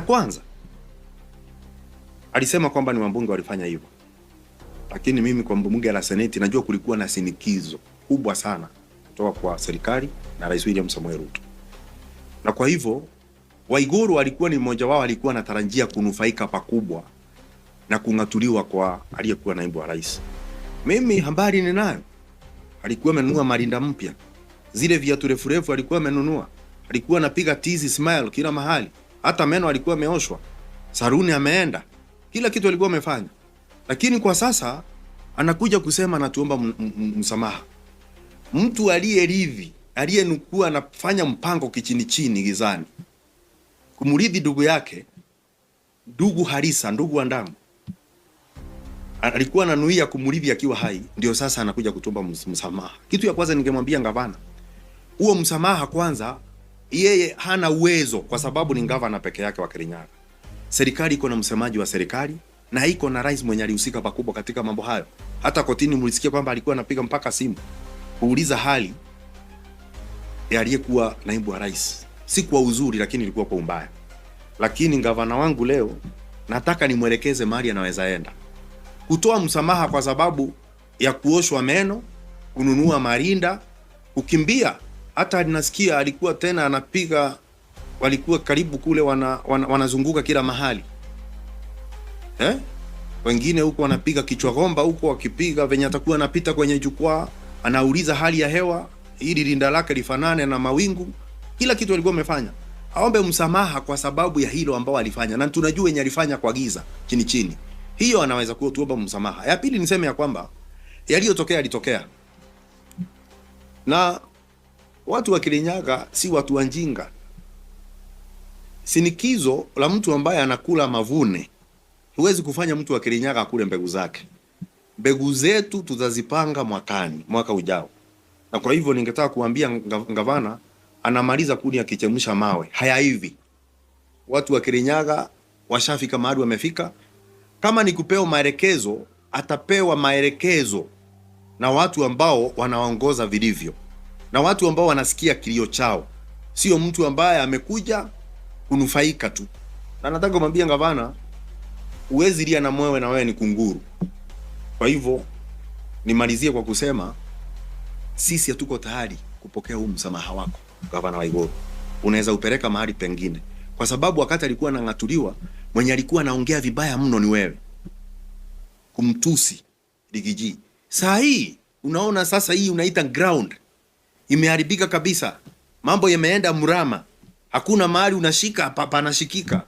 Kwanza alisema kwamba ni wabunge walifanya hivyo, lakini mimi kwa mbunge la seneti najua kulikuwa na shinikizo kubwa sana kutoka kwa serikali na Rais William Samoei Ruto, na kwa hivyo Waiguru alikuwa ni mmoja wao, alikuwa anatarajia kunufaika pakubwa na kung'atuliwa kwa aliyekuwa naibu wa rais. Mimi habari ninayo, alikuwa amenunua marinda mpya, zile viatu refu refu alikuwa amenunua, alikuwa anapiga tizi smile kila mahali, hata meno alikuwa ameoshwa, saruni ameenda, kila kitu alikuwa amefanya. Lakini kwa sasa anakuja kusema anatuomba msamaha. Mtu aliyerithi, aliyenukua anafanya mpango kichini chini gizani kumrithi ndugu yake, ndugu Harisa, ndugu wa damu, alikuwa ananuia kumrithi akiwa hai, ndio sasa anakuja kutuomba msamaha. Kitu ya kwanza ningemwambia gavana, huo msamaha kwanza, yeye hana uwezo kwa sababu ni gavana peke yake wa Kirinyaga. Serikali iko na msemaji wa serikali na iko na rais mwenye alihusika pakubwa katika mambo hayo. Hata kotini mlisikia kwamba alikuwa anapiga mpaka simu kuuliza hali ya aliyekuwa naibu wa rais, si kwa uzuri, lakini ilikuwa kwa umbaya. Lakini gavana wangu leo nataka nimwelekeze mahali anaweza enda kutoa msamaha kwa sababu ya kuoshwa meno, kununua marinda, kukimbia. Hata nasikia alikuwa tena anapiga, walikuwa karibu kule wanazunguka kila mahali eh? Wengine huko wanapiga kichwa gomba huko, wakipiga venye atakuwa anapita kwenye jukwaa, anauliza hali ya hewa ili rinda lake lifanane na mawingu. Kila kitu alikuwa amefanya. Aombe msamaha kwa sababu ya hilo ambao alifanya, na tunajua yenye alifanya kwa giza chini chini. Hiyo anaweza kuwa tuomba msamaha. Ya pili niseme ya kwamba yaliyotokea yalitokea, na watu wa Kirinyaga si watu wajinga. Sinikizo la mtu ambaye anakula mavune, huwezi kufanya mtu wa Kirinyaga akule mbegu zake. Mbegu zetu tutazipanga mwakani, mwaka ujao. Na kwa hivyo ningetaka kuambia gavana anamaliza kuni akichemsha mawe hayaivi. Watu wa Kirinyaga washafika mahali wamefika. Kama ni kupewa maelekezo, atapewa maelekezo na watu ambao wanaongoza vilivyo na watu ambao wanasikia kilio chao, sio mtu ambaye amekuja kunufaika tu. Na nataka kumwambia gavana, huwezi lia na mwewe na wewe ni kunguru. Kwa hivyo nimalizie kwa kusema sisi hatuko tayari kupokea huu msamaha wako gavana Waiguru. Unaweza upeleka mahali pengine, kwa sababu wakati alikuwa anang'atuliwa, mwenye alikuwa anaongea vibaya mno ni wewe, kumtusi Riggy G. Saa hii unaona, sasa hii unaita ground imeharibika kabisa, mambo yameenda mrama, hakuna mahali unashika panashikika.